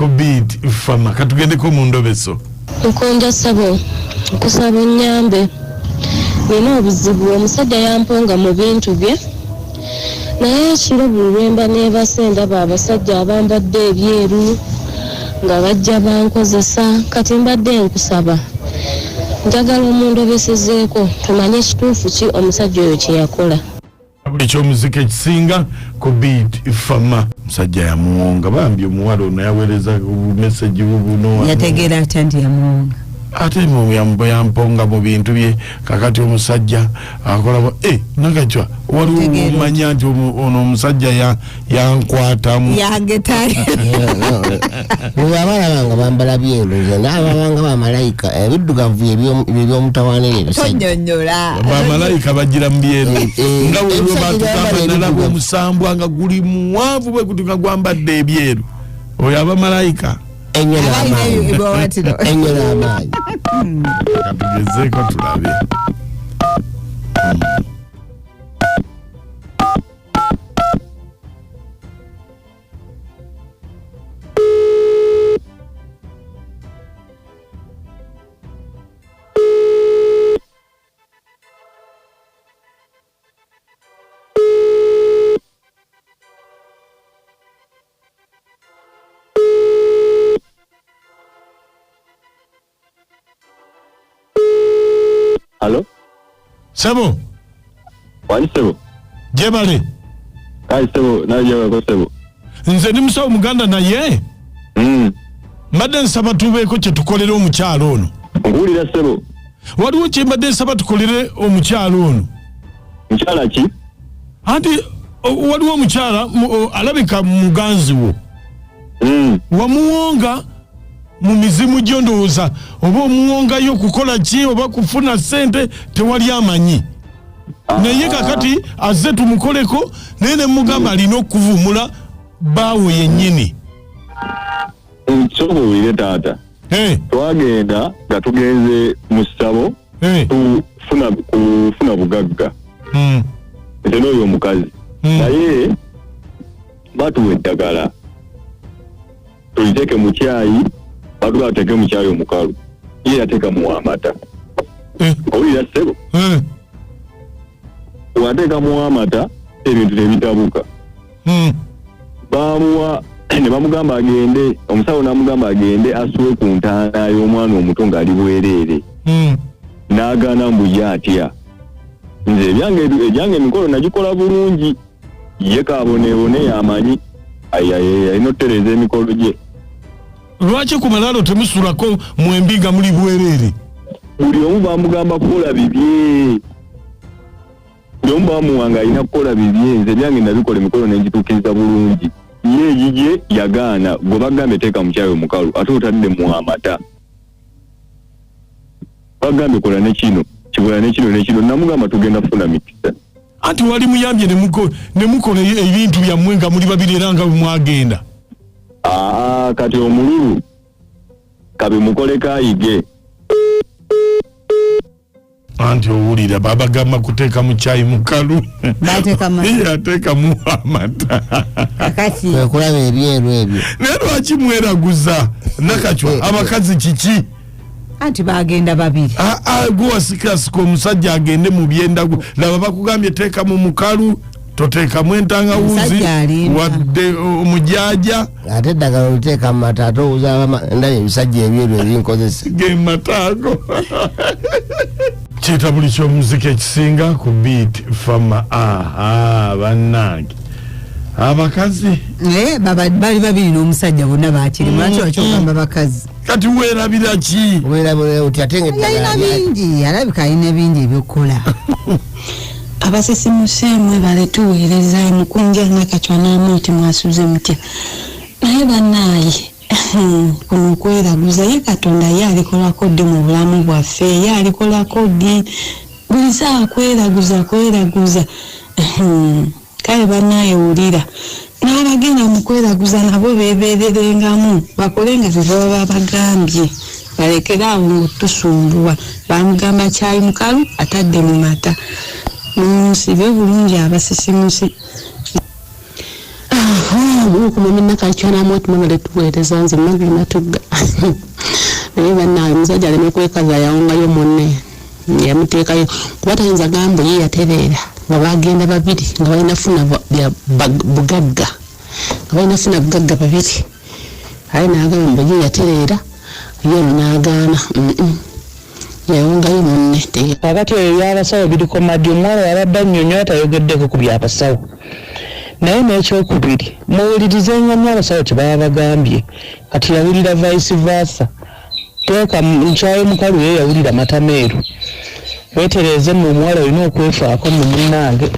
Ku Beat Fama katugendeko mu ndobeso. Mukunja ssebo nkusaba onnyambe nina obuzibu omusajja yamponga mu bintu bye naye ekiro buli lwemba neebase ndaba abasajja abambadde ebyeru nga bajja bankozesa kati mbadde nkusaba njagala omundobesezeeko tumanye kituufu ki omusajja oyo kye yakola. Buli kyomuziki ekisinga ku Beat Fama. Musajja yamuwonga bambi omuwala ono yawereza message bubuno. Yategeera atya nti yamuwonga? Ate yamponga mu bintu bye kakati omusajja akola eh Nakachwa waliwo omanya nti ono omusajja yankwatamu yangetali abaana bange bambala byeru nze naababanga bamalayika ebiddugavu ebyomutawaana ebyo ebisajja tonyonyola bamalayika bagira mu byeru eh, eh, nga waliwo ebisajja batugamba byambala nalaba ebiddugavu. omusambwa nga guli muwanvu bwe guti nga gwambadde ebyeru oyo aba malayika ennyo abalina n'amaanyi ebiwawatiro ennyo n'amaanyi katugezeeko tulabe. Halo? Sebo. Wani sebo? Jebale. Kai sebo, nawe jebale sebo. Nze ndi musawo muganda naye. Mbadde nsaba tubeeko kye tukolera omukyalo ono. Nkuwulira sebo. Waliwo kye mbadde nsaba tukolere omukyalo ono. Mukyala ki? Anti waliwo omukyala alabika muganzi wo. Wamuwonga mu mizimu gyo ndowooza oba omuwongayo kukola ki oba kufuna ssente tewali amanyi. Naye kakati azze tumukoleko naye ne mugamba alina okuvumula bbaawe yennyini. Sooka owulire taata. Twagenda nga tugenze mu ssabo kufuna bugagga. Nze n'oyo omukazi. Naye batuwa eddagala tuliteeke mu kyayi, batuga tuteeke mu kyayi omukalu, ye yateeka mu amata. Owulira ssebo? Wateeka mu amata ebintu tebitabuka. Bamuwa ne bamugamba agende, omusawo n'amugamba agende asuwe ku ntaana y'omwana omuto ng'ali bwereere. N'agaana mbu ye atya. Nze ebyange emikolo nagikola bulungi. Ye kaboneebone yamanyi alina okutereeza emikolo gye. Lwaki ku malaalo temusulako mwembi nga muli bwereere? Buli omu bamugamba kukola bibye. Buli omu bamuwa nga alina kukola bibye. Nze ebyange nabikola emikolo ne ngituukiriza bulungi. Ye egigye yagaana, gwe bagambye teeka mu kyayi omukalu ate otadde mu amata. Bagambye kola ne kino, kikola ne kino ne kino, namugamba tugenda kufuna mikisa. Anti wali muyambye ne mukola ebintu byammwe nga muli babiri era nga bwe mwagenda. Aa, kati omululu kabimukoleko ayige. Anti owulira babagamba kuteeka mu kyayi mukalu. Bateeka mu Ye ateeka mu amata. Kakati. Kwe kulaba ebyeru ebyo. Naye lwaki mweraguza Nakachwa abakazi kiki? Anti bagenda babiri. Gwe wasikasika omusajja agende mu byendagu. Laba bakugambye teeka mu mukalu, toteekamu entangawuzi, Omusajja alimba. wadde omujaaja. Ate eddagala oliteeka mu mata ate owuza ndabye ebisajja ebyeru ebinkozesa. Ge mata ago. Kyetabuli ky'omuziki ekisinga ku Beat Fama. Aha, bannange. Abakazi. Bali babiri n'omusajja bonna bakirimu. Lwaki lwaki ogamba bakazi? Kati weerabira ki? Weerabira otya ate ng'eddagala Alina bingi, alabika alina bingi eby'okukola. Abasisimuse mwebale tuweereza Mukunja Nakachwa n'Amooti mwasuze mutya? Naye bannaaye kuno okweraguza ye Katonda ye alikolako ddi mu bulamu bwaffe? Ye alikolako ddi? Buli ssaawa kweraguza kweraguza. Kale bannaaye wulira n'abagenda mu kweraguza nabo beebeererengamu bakole nga bye baba babagambye balekere awo ng'otusumbuwa. Bamugamba kyayi mukalu atadde mu mata. Munsibe bulungi abasisimusi. Omukuumi Nakacwa n'amuwa mwebale tuweereza nze Maggie Matugga. Naye bannange omusajja aleme kwekaza yawongayo munne yamuteekayo kuba tayinza gamba ye yatereera nga bagenda babiri nga balina funa bugagga nga balina funa bugagga babiri aye n'agamba ye yatereera ye ono n'agaana yawongayo munne. Kakati ebyo ebyabasawo birikoma ddi? Omuwala yabadde annyonnyola tayogeddeko ku byabasawo. Naye n'ekyokubiri muwulirizenga nnyo abasawo kye baba bagambye. Kati yawulira vice versa. Teeka nkyayi mukalu ye yawulira mata meeru. Weetereeze mu omuwala olina okwefaako mu munnange.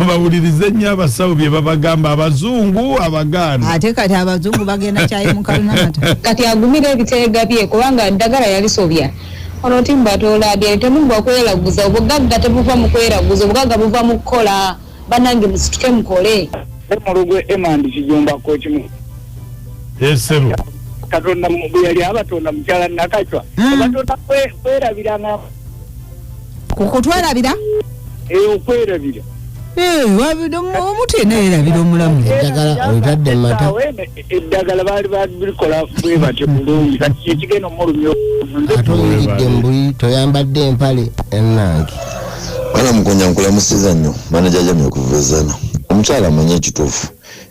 Bawulirize nnyo abasawo bye babagamba abazungu abaganda. Ate kati abazungu bagenda kyayi mukalu n'amata. Kati agumire ebiteega bye kubanga eddagala yalisobya. Ono timba toolaadye temugwa kweraguza obugagga tebuva mu kweraguza obugagga buva mu kukola bannange musituke mukole. Mulugwe Emandi Kijumba Kokimu. Esebo. Katonda bwe yali abatonda mukyala Nakacwa. Abatonda kwerabira nga Kutwerabira? Okwerabira. Omuntu yenna yerabira omulamu. Eddagala olitadde mu mata. Eddagala baali babikola bwe batyo bulungi kati kyekigenda omulumya. Ate oyiridde mu buliri toyambadde empale ennange. Mwana Mukunja nkulamusiza nnyo manager Jamie okuva Zana. Omukyala amanyi ekituufu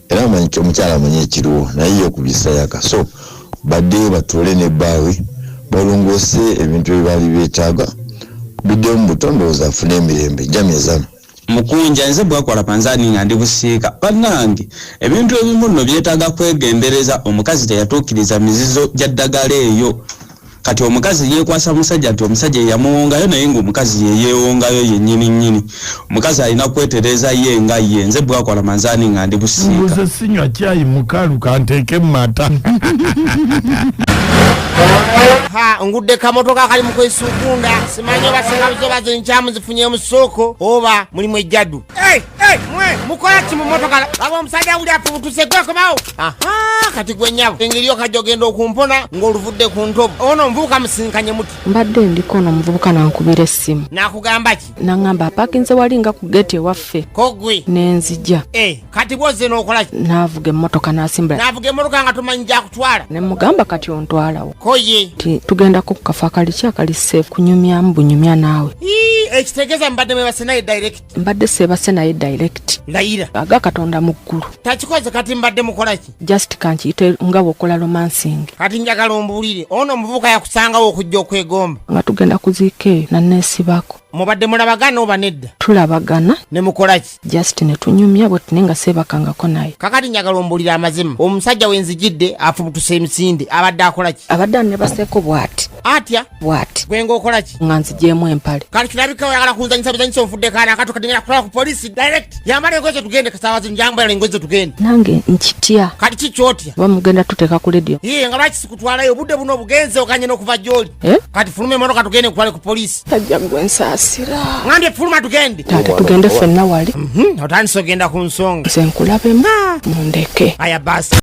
era amanyi omukyala amanyi ekiriwo naye ye okubisa yaka so baddeyo batuule ne bbaawe balongoose ebintu ebibaali beetaaga biddeyo mu buto ndowooza afune emirembe. Jamie Zana. Mukunja nze bwakola panzani nga ndi busiika bannange ebintu ebimu nno byetaaga kwegendereza omukazi teyatuukiriza mizizo gya ddagala eyo kati omukazi yeekwasa musajja nti omusajja yeyamuwongayo naye ng'omukazi yeyeewongayo yennyini nnyini omukazi alina kwetereza ye nga ye nze bwakola manzaani nga ndi busiika. Mbuze sinywa kyayi mukalu kanteeke mu mata. Ha, ngudde kamotoka akali mu kwesugunda simanyi oba senga oba zenkyamu zifunye mu ssooko oba mulimu ejjaddu. Hey, hey, mwe mukola ki mu motoka? Laba omusajja wuli afubutuse gwekomawo. Aha, kati gwe nnyabo engeri okajja ogenda okumpona ng'oluvudde ku ntobo. Ono omuvubuka musinkanye muti. Mbadde ndiko ono omuvubuka n'ankubira essimu. N'akugamba ki? N'aŋŋamba apaakinze wali nga ku geeti ewaffe. Ko gwe? Ne nzija. Kati bw'ozze n'okola ki? N'avuga emmotoka n'asimbula. N'avuga emmotoka nga tomanyi gy'akutwala. Ne mugamba kati ontwalawo. Ko ye? Nti tugendako ku kafo akali ki akali safe kunyumyamu bunyumya naawe. Ii, ekitegeeza mbadde mwebase naye direct. Mbadde seebase naye direct. Layira. Aga Katonda mu ggulu. Takikoze kati mbadde mukola ki? Just kankiyite nga bw'okola romancing. Kati njagala ombuulire ono omuvubuka yakusangawo okujja okwegomba. Nga tugenda kuziika eyo nanneesibako. Mubadde mulabagana oba nedda? Tulabagana. Ne mukola ki? Just ne tunyumya bwe tune nga seebakangako naye. Kakati njagala ombuulire amazima. Omusajja we nzijidde afubutuse emisinde abadde akola ki? Abadde annebaseeko bw'ati. Atya? Bw'ati. Gwe ng'okola ki? Nga nzigyemu empale. Kati kirabika oyagala kunzanyisa bizanyisa onfudde kaana akato kati ngenda kutwala ku poliisi direct. Yambala engoye zo tugende kasaawa zino yambala engoye zo tugende. Nange nkitya. Kati ki ky'otya? Oba mugenda tuteeka ku radio. Yee nga lwaki sikutwalayo obudde buno obugenze oganye n'okuva gy'oli. Kati fuluma emmotoka tugende nkutwale ku poliisi. Tajja gwe nsaasira. Ngambye fuluma tugende. Taata tugende ffenna wali. Otandise ogenda ku nsonga. Nze nkulabemu mundeke. Aya basi.